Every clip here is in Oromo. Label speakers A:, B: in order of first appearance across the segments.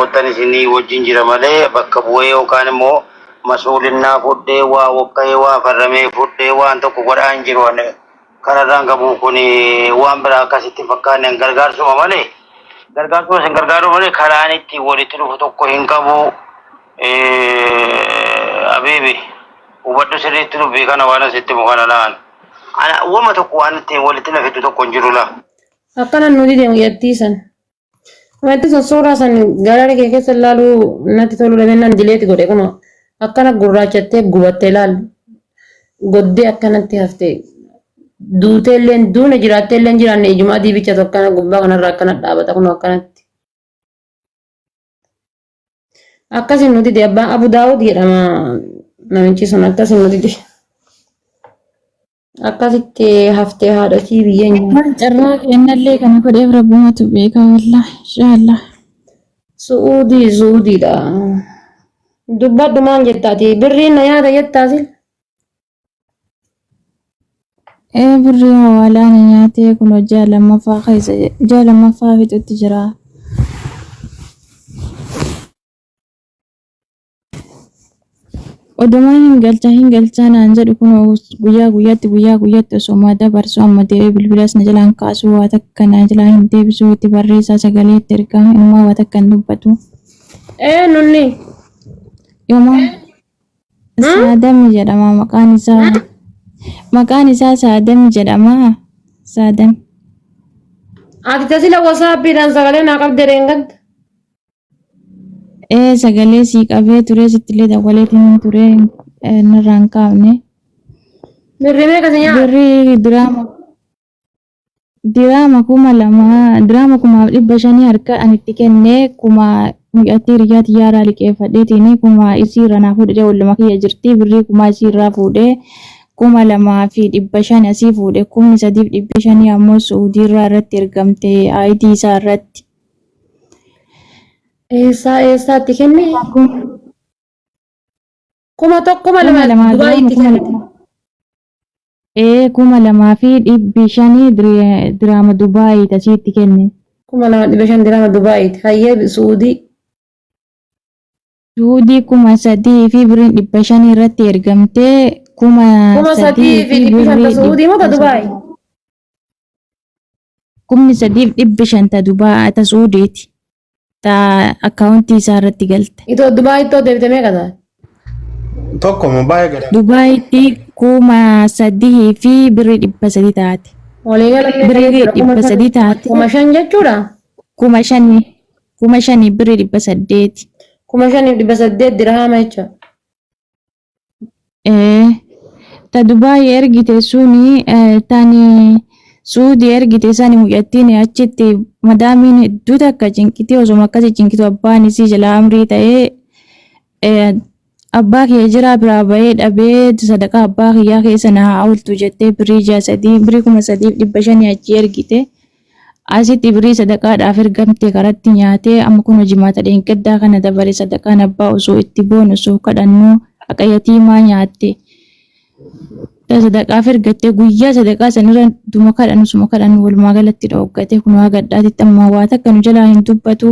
A: tokkoottan isinii wajjin jira malee bakka bu'ee yookaan immoo masuulinnaa fudhee waa wokka'ee waa farramee fudhee waan tokko godhaa hin jiru. Ani kanarraan qabu kun waan biraa akkasitti hin fakkaanne an gargaarsuma malee gargaarsuma isin gargaaru malee karaan ittiin walitti dhufu tokko hin qabu. Abiibi hubadhu sirriitti dubbii kana waan asitti himu kana laan. Ana wama tokko waan ittiin walitti na fidu tokko hin jiru laa.
B: Akkana nu dide mucattii san. Mucattii san suuraa san galaalee kee keessa ilaaluu natti toluu dhabee nan dileeti godhe kunoo akkana gurraachattee gubattee laal goddee akkanatti hafte duutee illee duuna jiraattee illee jiraanne ijuma adii bicha tokkana gubbaa kanarra akkana dhaabata kunoo akkanatti. Akkasin nu dide abbaan Abu Daawud jedhama namichi sun akkasin nu dide. Akkasitti haftee haadhotii biyya nyaata.
C: Waan carraa kennallee kana godheef rabbumatu beeka wallahi inshaallah.
B: Su'uudii su'uudiidha. Dubbadhu maal jettaati? Birriin na nyaata jettaa sil?
C: Ee birrii hawaalaa na nyaatee kun ji'a lammaffaa keessa ji'a lammaffaa fixutti jira. Odumaa hin galchaa hin galchaa naan jedhu kun guyyaa guyyaatti guyyaa guyyaatti osoo dabarsu amma deebi'ee bilbilas na jalaan kaasuu waa takka na jalaa hin deebisu itti barreessaa sagalee itti ergaa inumaa waa takka hin dubbatu.
B: Ee nunni.
C: Yooma Saadami jedhama maqaan isaa. Maqaan isaa Saadami jedhama. Saadami.
B: Ati tasila wasaappiidhaan sagalee naa qabde reengadda.
C: Ee sagalee sii qabee ture sittillee dawwaleetiin ture narraa hin kaafne.
B: Birrii meeqa si nyaata?
C: Birrii diraama diraama 2000 diraama 1500 harka ani itti kenne kuma mucattii hiriyaa tiyyaaraa liqeeffadheetiin kuma isii irraa naa fuudhee olluma kiyya jirti birrii kuma isii irraa fuudhee 2500 asii fuudhe 3500 ammoo Su'uudii irraa irratti ergamte ID isaa irratti.
B: Eessaa eessaatti kenne? 1000
C: kuma
B: 2000
C: lamaa diraama
B: Dubaayitti
C: kuma
B: kenne.
C: lama. Ee 2500 diraama Dubaayii tasiitti kenne.
B: 2500 diraama Dubaayitti. Hayyee Suudii.
C: Suudii 3000 fi birriin 500 irratti ergamtee
B: kuma
C: 3000
B: sadii
C: fi
B: fi 500
C: birrii
B: ta Suudii moo ta
C: 300.
B: Dubaay?
C: 3500 ta Dubaa ta Suudiiti. Ta akkaawuntii isaa irratti galte.
B: Itoo Dubaayitti hoo deebite meeqa ta'a?
D: Tokko baay'ee gara.
C: Dubaayitti 3000 fi birrii 300 taate.
B: Waliigala meeqa
C: Birrii
B: jechuudha?
C: dhibba
B: 5000.
C: sadii taate.
B: 5000 jechuudha?
C: 5000 5000 birrii 800.
B: 5800 dirhaama jechuudha.
C: Ee, ta Dubaay ergite suni tani Suudii ergite sani mucattiin achitti madaamiin hedduu takka cinqitee osuma akkasi cinqitu abbaan isii jalaa amrii ta'ee abbaa kiyya jiraa biraa bahee dhabee sadaqaa abbaa kiyyaa keessa na haa ooltu jettee birrii ji'a sadii birrii 3500 achi ergite. Asitti birrii sadaqaadhaaf ergamte karatti nyaatee amma kunoo jimaata dheengaddaa kana dabare sadaqaan abbaa osoo itti boonu osoo kadhannuu haqa yatiimaa nyaatte. Ta sadaqaaf ergatte guyyaa sadaqaa sanirra duma kadhannu suma kadhannu walumaa galatti dhooggate kunoo haga addaatitti amma waa takka nu jalaa hin dubbatu.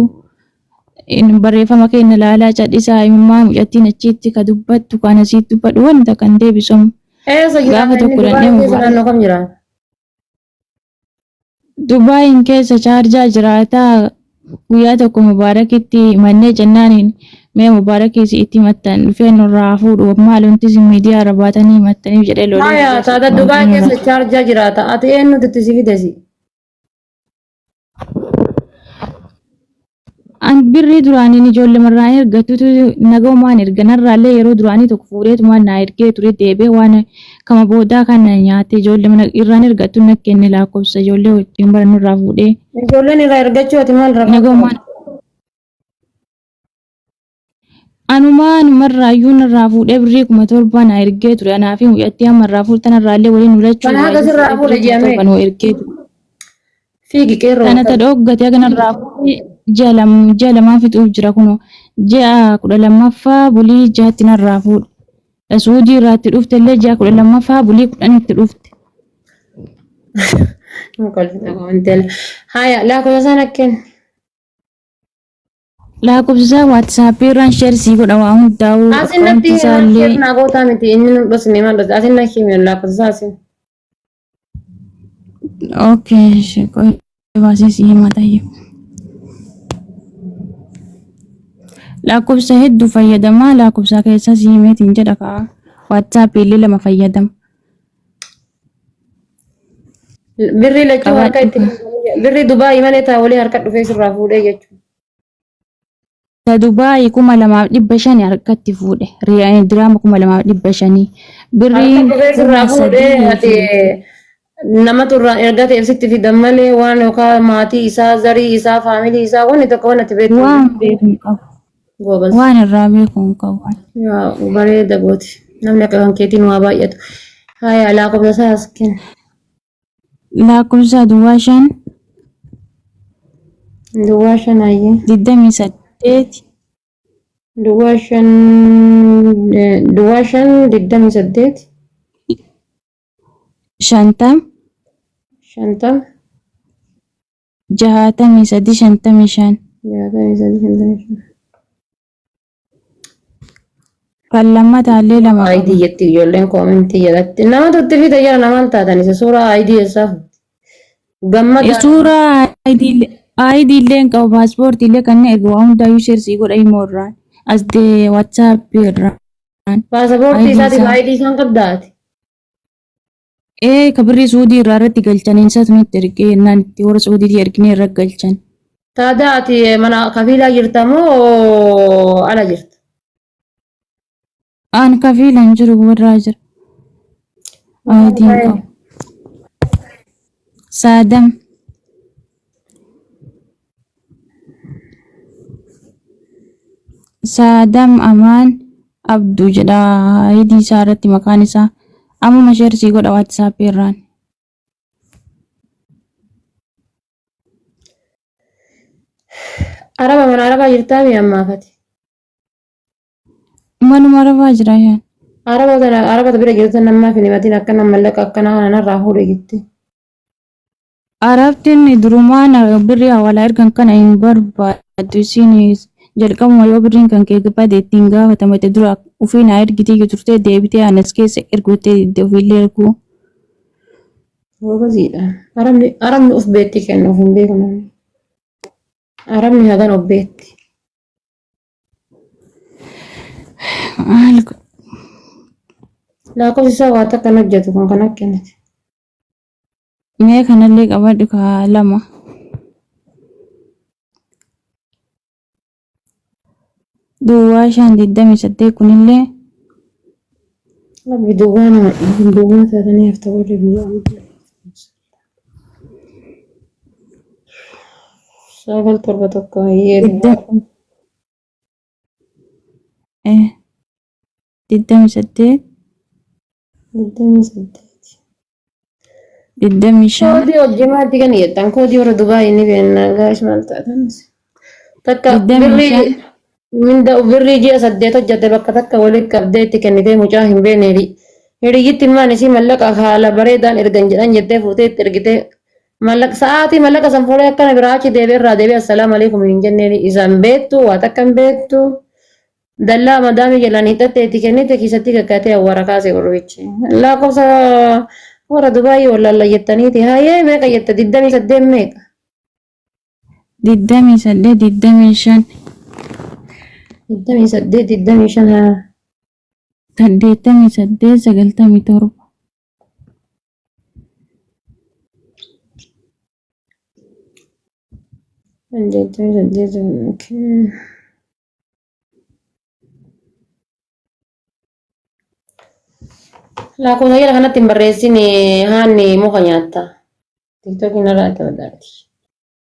C: In barreeffama keenya laalaa cadhisaa imimmaa mucattiin achiitti ka dubbattu kan asiitti dubbadhu wanta kan deebisamu.
B: Eessa
C: Gaafa
B: jiraata inni
C: tokko
B: Dubaay
C: dhannee
B: keessa
C: mubaarak.
B: naannoo kam jiraata?
C: Dubaayin keessa chaarjaa jiraataa guyyaa tokko Mubaarakitti himannee jennaaniin mee Mubaarakii si itti himattan dhufee nurraa haa fuudhu maal wanti isin miidiyaa irra baatanii himattaniif jedhee lolee
B: Haya,
C: guyyaa
B: taata
C: tokko
B: Dubaay
C: wanti nurraa
B: keessa chaarjaa jiraata. Ati eenyutu itti si fide si?
C: An birrii duraaniin ijoollemarraa ergatutu nagaumaan erga narraallee yeroo duraanii tokko fuudheetumaan naa ergee ture deebi'ee waan kama boodaa kana nyaate ijoollee irraan ergatu na kenne lakkoofsa ijoollee wajjin barannurraa fuudhee
B: Ijoolleen irraa ergachuu ati maal rakkoo
C: nagaumaan
B: qabda?
C: Anumaa anumarraayyuu narraa fuudhee birrii 7000 naa ergee ture anaa fi mucattii amma irraa fuudhtan irraallee waliin nu lachuu
B: Kana haga
C: irraayyuu
B: sirraa
C: fuudhee
B: fuudhe
C: birrii
B: ji'a
C: 7000
B: meeqa?
C: nuu ergee ture.
B: Fiigi qeerroo
C: Tana ta
B: ta'i.
C: dhooggate haga narraa fuudhee ji'a lam ji'a lamaan fixuuf jira kunoo ji'a 12ffaa bulii ja'atti narraa fuudhe. Suudii irraa itti dhufte illee ji'a 12ffaa bulii 10tti dhufte.
B: Hin kolfina koomanteel. Haya, lakkoofsa sana kenni.
C: Lakkoofsa WhatsApp irraan share sii godha waa hundaa'u
B: Asin natti
C: akkaawuntii isaallee.
B: share naa gootaa miti inni nu dhosne maal dhosne asin na himi lakkoofsa asin.
C: Okay, ishee qoy baasee sii himaa tayyib. Lakkoofsa hedduu fayyadamaa lakkoofsa keessa sii himeetiin jedha kaa. WhatsApp illee lama fayyadama.
B: Birrii lachuu harka
C: Qabaadhu
B: itti
C: kaa.
B: birrii Dubaayii malee taa walii harka dhufee sirraa fuudhee jechuudha.
C: Ta Dubaayii 2500 harkatti fuudhe. Diraama 2500.
B: Harka
C: Birriin
B: dhufee sirraa
C: kuma
B: fuudhee
C: sadii
B: ati
C: fi
B: namatu irraa erga ta'eef sitti fidan malee waan yookaan maatii isaa zarii isaa faamilii isaa wanni tokko waan ati beektu hin
C: waan
B: jiru.
C: beeku hin qabu.
B: Goobas.
C: Waan irraa beeku hin qabu.
B: Yaa bareeda gooti. Namni akka kan keetiin waa baay'atu. Haya lakkoofsa isaa as kenni.
C: Lakkoofsa duwwaa 5
B: Duwwaa 5 hayyee.
C: 28
B: Duwwaa 5 duwwaa 5 28
C: 50
B: 50
C: 63 55.
B: 63 55.
C: Kan lammataallee lama
B: ID
C: qaba.
B: jetti ijoolleen koomentii jalatti. Nama tutti fida jala namaan taatan isa suuraa ID eessaa fuute. Gammadaa.
C: Suuraa ID ID illee hin qabu paaspoortii illee kanneen erga waa hundaayyuu sheersii godha himoo irraan as dee WhatsApp irraan
B: Paasapoortii
C: ID
B: isaatiif
C: isaa.
B: ID isaan qabdaati.
C: Ee ka birrii Suudii irraa irratti galchaniin isatu nutti ergee jennaan itti warra Suudiitii erginee irra galchan.
B: Taadaa ati mana kafiilaa jirta moo ala jirta?
C: Aan kafiila hin jiru warraa jira.
B: Maqaan
C: ID hin
B: isaa
C: qabu. Saadam. Saadam Amaan Abduu jedha ID isaa irratti maqaan isaa. Ammuma share sii godha WhatsApp irraan.
B: Araba mana arabaa jirtaa mi ammaafati?
C: Manuma arabaa jira yaan.
B: Araba tana araba bira jirtu namaaf hin himatin akkana mallaqa akkana kana narraa fuudhe jette.
C: Arabtiin durumaan birrii hawaalaa ergan kana hin barbaaddu isiin jalqabuma yoo birriin kan kee bade ittiin gaafatamte dura ofii naa ergitee turtee deebitee anas keessa erguuttee didde ofiillee erguu.
B: Gobaziidha. Arabni arabni of beetti kennuuf hin beeku namni. Arabni hagan of beetti.
C: Maal
B: Lakkoofsi isaa waa takka hin hojjetu kan kana kennite.
C: Mee kanallee qabadhu ka lama. Duwwaa 5 28 kunillee
B: Rabbi duwwaa nama duwwaa taatanii hafta warri biyya ammaa. 9 7 1 hayyee duwwaa.
C: 28
B: 28.
C: 25
B: Koodii hojjemaatti kan jettan koodii warra Dubaayii ni beekna gaayis maal taatan. Takka
C: 25
B: birrii minda birrii ji'a 8 hojjette bakka takka walitti qabdee itti kennitee mucaa hin beekne hiriyyitti immaan isii mallaqa haala bareedaan ergan jedhan jettee fuutee itti ergitee mallaqa sa'aatii mallaqa san fuudhee akkana biraa achi deebi'ee irraa deebi'ee assalaamu alaikum hin jenneen isaan beektu waa takka hin beektu. Dallaa madaamii jalaan hiixattee itti kennite kiisatti kakkaatee awwaara kaase gurbichi. Lakkoofsa warra Dubaayii wallaalla jettaniiti. Hayyee meeqa jette? 28 meeqa?
C: 28 25
B: 28 25 haa.
C: 88 97.
B: 88 okay. Lakkoofsa jala kanatti hin barreessin haanni muka nyaatta. Tiktookiin irraa itti badaati.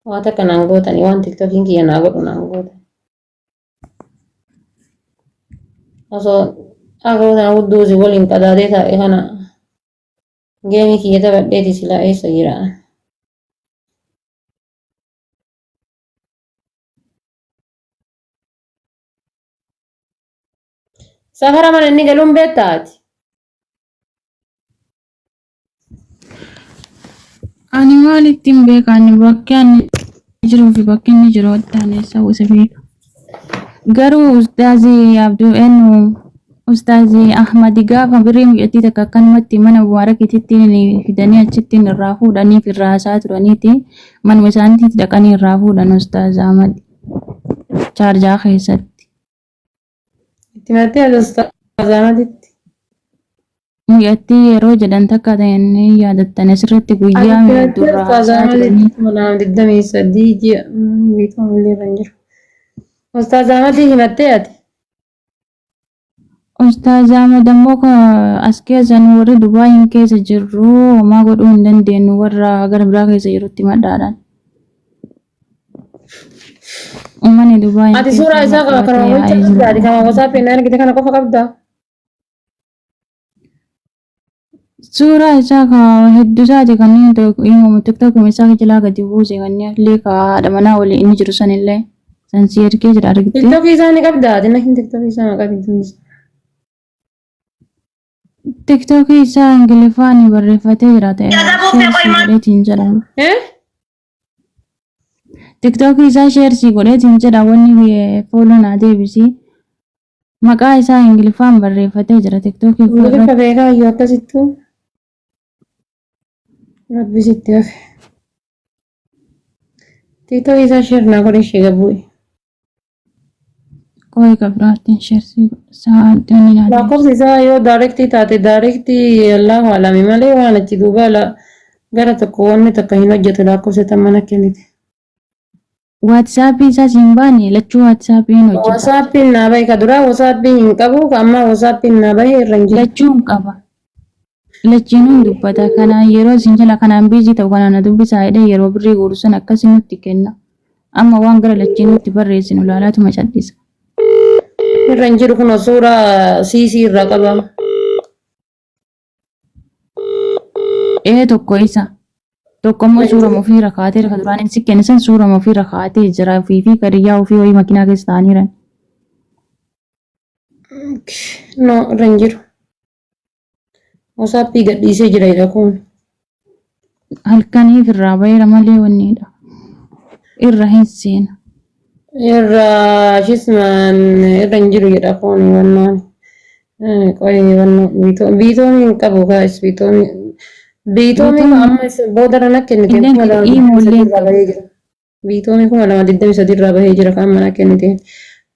B: Waan takka naan gootani waan tiktookiin kiyya naa godhu naan gootan. Osoo akka kana hudduu si waliin qadaadee taa'e kana geemii kiyya taphadheeti silaa eessa jira. Safara mana inni galuun beektaa ati?
C: Ani maal ittiin beeka ani bakki ani jiruu fi bakki inni jiru addaan eessa isa beeka. Garuu ustaazii Abduu eenyu ustaazii Ahmadi gaafa birrii mucattii takka akkanumatti mana Mubaarakititti fidanii achitti irraa fuudhaniif irraa haasaa turaniiti manuma isaaniitti dhaqanii irraa fuudhan ustaaz Ahmad chaarjaa keessatti.
B: Itti mattee ustaaz Ahmaditti.
C: Mucattii yeroo jedhan takka ta'anii yaadattan asirratti guyyaa
B: Ati
C: durraa
B: Ustaaz
C: haasaa turanii.
B: Ahmaditti 2023 ji'a beekamu illee kan jiru. Ustaaz Ahmadii himattee ati?
C: Ustaaz Ahmad ammoo as keessa nu warri Dubaayin keessa jirru homaa godhuu hin dandeenyu warra gara biraa keessa jirutti madhaadhaan. Uummanni Dubaayin
B: Ati
C: keessa
B: suuraa isaa qaba
C: qabatee
B: kanuma
C: yaa'ee
B: walitti
C: jiru.
B: qabdaa? Ati kama WhatsApp hin argite kana qofa qabdaa?
C: Suuraa isaa ka hedduu isaati kanneen himamu tiktookuma isaa jalaa gadi buuse kanneen illee ka haadha manaa waliin inni jiru sanillee san si ergee jira argite.
B: TikTokii isaa ni qabdaa? Ati nahin TikTokii isaa maqaa bidduun isaa.
C: Tiktookii isaa Ingiliffaan barreeffatee jira ta'e sheersii godheetiin jedha.
B: Eh?
C: Tiktookii isaa sheersii godheetiin jedha wanni fooloo naa deebisi. Maqaa isaa Ingiliffaan barreeffatee jira tiktookii koo
B: Ingiliffa
C: irratti.
B: beekaa iyyuu akkasittuu rabbi sitti hafe. TikTokii isaa sheer naa godhe ishee gabbuu.
C: Qo'ee qabiraattiin sheersii sa'aatii naa deebisi.
B: Lakkoofsi isaa yoo daarektii taate daarektii Allahu alami malee waan achi duuba gara tokko wanni takka hin hojjetu lakkoofsa tan mana kennite.
C: Waatsaappii isaas hin baane lachuu waatsaappiin hojjeta.
B: Wasaappiin naa bahe ka duraa wasaappiin hin qabu ka ammaa wasaappiin naa bahe irra hin jiru.
C: Lachuu hin qaba. Lachiinuu hin dubbata. Kanaan yeroo isin jala kanaan biizii ta'u kanaan na dubbisaa jedhee yeroo birrii guuru sana akkasii nutti kenna. Amma waan gara lachiinuutti barreessinu ilaalaatuma cal'isa.
B: Irra hin jiru kun suuraa siisii irraa qaba.
C: Ee tokko isa. Tokko immoo suurama ofii rakaatee kan duraan inni si kenne san suurama ofii rakaatee jira ofii fi kariyyaa ofii wayii makiinaa keessa taa'anii jiran.
B: No irra hin jiru. Wasaappii gadhiisee jira jedha kun.
C: Halkaniif irraa baheera malee wanniidha. Irra hin seena.
B: Irra shismaan irra hin jiru jedha kun wannaan. Qoy wannoo biitoomii hin qabu gaa'is biitoomii. Biitoomii
C: Biitoomii
B: amma booda na kennite
C: illeen
B: kuma
C: qabu
B: lama
C: imoo
B: digdamii
C: illee
B: sadii
C: hin
B: irraa
C: qabu.
B: bahee jira. Biitoomii 2023 irraa bahee jira kan amma na kennite.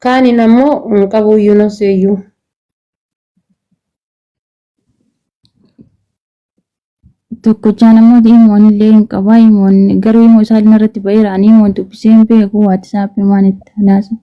B: Kaaniin ammoo hin qabu iyyuu nafseeyyuu.
C: Tokkochaan ammoo imoon illee hin qabaa imoon garuu imoo isaa irratti baheera ani imoon dubbisee hin beeku waatisaappi maan itti naasa.